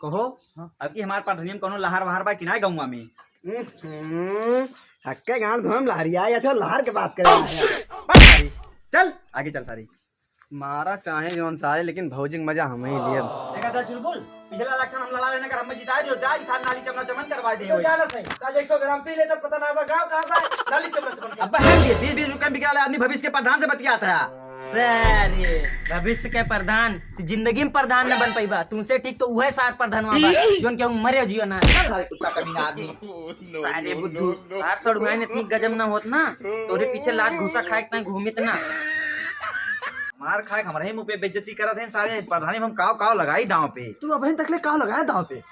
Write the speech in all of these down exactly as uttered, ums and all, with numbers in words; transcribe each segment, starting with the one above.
कहो, हाँ। अब की हमार प्रधानी में कौनो लहर वहर बा कि ना गौवा में? हम्म, हक्के गांड धोम लहरिया या थे, लहर के बात करे। बस सारी, चल, आगे चल सारी। मारा चाहे जौन सारे, लेकिन भौजी के मजा हम ही लिए। देखा था चुलबुल, पिछला election हम लड़ा रहने कर हमें जिताए दियो था, इस साल नाली चमना चमन करवाए दे तो होई। जाना सही, आज एक सौ ग्राम पी ले तो पता ना बा गाँव कहाँ बा, नाली चमना चमन कर। अब हम ये बीस बीस रुपए में बिकाले आदमी भविष्य के प्रधान से बतियात है। सारे भविष्य के प्रधान, तू जिंदगी में प्रधान न बन पाइबा। तुमसे ठीक तो वह सार प्रधान बा, जोन के मरे जियो ना। चल सारे कुत्ता कमीना आदमी। सारे बुद्धू, सार सड़ुआइन इतनी गजब ना होत ना, तोरे पीछे लात घूसा खाए के तैं घूमित ना। मार खाए के हमरे ही मुंह पे बेइज्जती करत हैं सारे। प्रधानी में हम काव काव लगाई दांव पे। तू अबहिन तक ले काव लगाया दांव पे?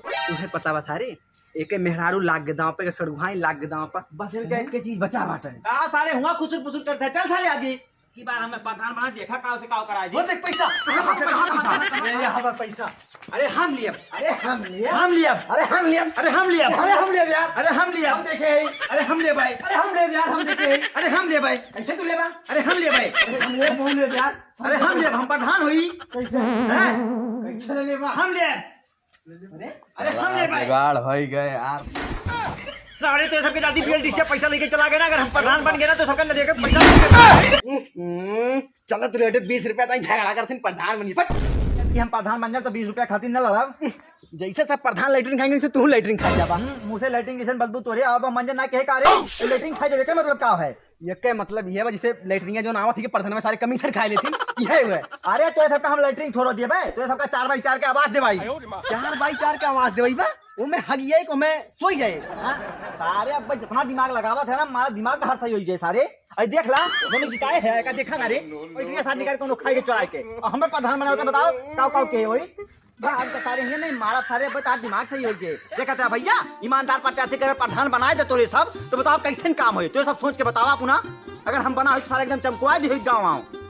तुहे पता बा सारे, एके मेहरारू लाग गे दांव पे, के सड़ुआइन लाग गे दांव पे। बस इनका एक चीज बचा बाटे। का सारे हुआ खुसुर फुसुर करत है? चल सारे आगे। की बार हमें प्रधान बना, देखा काव से काव कराए दी। वो देख पैसा। कहाँ से, कहाँ पैसा? ये, ये हमारा पैसा। अरे हम लियब। अरे हम लियब। हम लियब। अरे हम लियब। अरे हम लियब। अरे हम लियब यार। अरे हम लियब। हम देखे हैं। अरे हम ले भाई। अरे हम ले यार, हम देखे हैं। अरे हम ले भाई। कैसे तू लेबा? अरे हम ले भाई। अरे हम ले, हम ले यार। अरे हम लेब, हम प्रधान होई। कैसे? हैं? कैसे लेबा? हम लेब। अरे, अरे हम ले भाई। जुगाड़ होई गए यार। सारे तो सबके दादी बीएलडीसी से पैसा लेके चला गए ना, अगर हम प्रधान बन गए ना तो सबका नदिया का पैसा। हम्म, चलत रेटे बीस रुपया ताई झगड़ा करथिन प्रधान बनी, फट। कि हम प्रधान बन जाब तो बीस रुपया खातिर न लड़ब। जैसे सब प्रधान लेटरिन खाएंगे, वैसे तू लेटरिन खा जाबा। हम्म, मुंह से लेटरिन जैसे बदबू तोरे आवा बा, मंजन ना कहे का रे? तो लेटरिन खा जाबे, का मतलब का है? ये के मतलब ये बा, जैसे लेटरिन जो आवत है कि प्रधान में सारे कमीशन खाए लेथिन, यह हुआ। अरे तो ये सबका हम लेटरिन थोड़ो दिए बे, तो ये सबका चार बाई चार के आवास दे भाई। चार बाई चार के आवास दे भाई बा, वो में हगिए को में सोई जाए। हाँ? सारे अब भाई जितना दिमाग लगावत है ना, हमारा दिमाग का हर सही होई जाए सारे। अरे देख ला, दोनों जिताए है, का देखा ना रे? और इतने साथ निकाल कोनो खाए के चुराए के। और हमें प्रधान बनाओ तो बताओ, काव काव के होई? बा, हम तो सारे हियाँ नहीं मारा, सारे अब तार दिमाग सही होई जे। देखा था भैया, ईमानदार प्रत्याशी के अगर प्रधान बनाए दे तोरे सब, तो बताओ कैसन काम होई? तो सब सोच के बताओ आप ना। अगर हम बना होई तो सारे एकदम चमकवा दी होई गाँव आँव।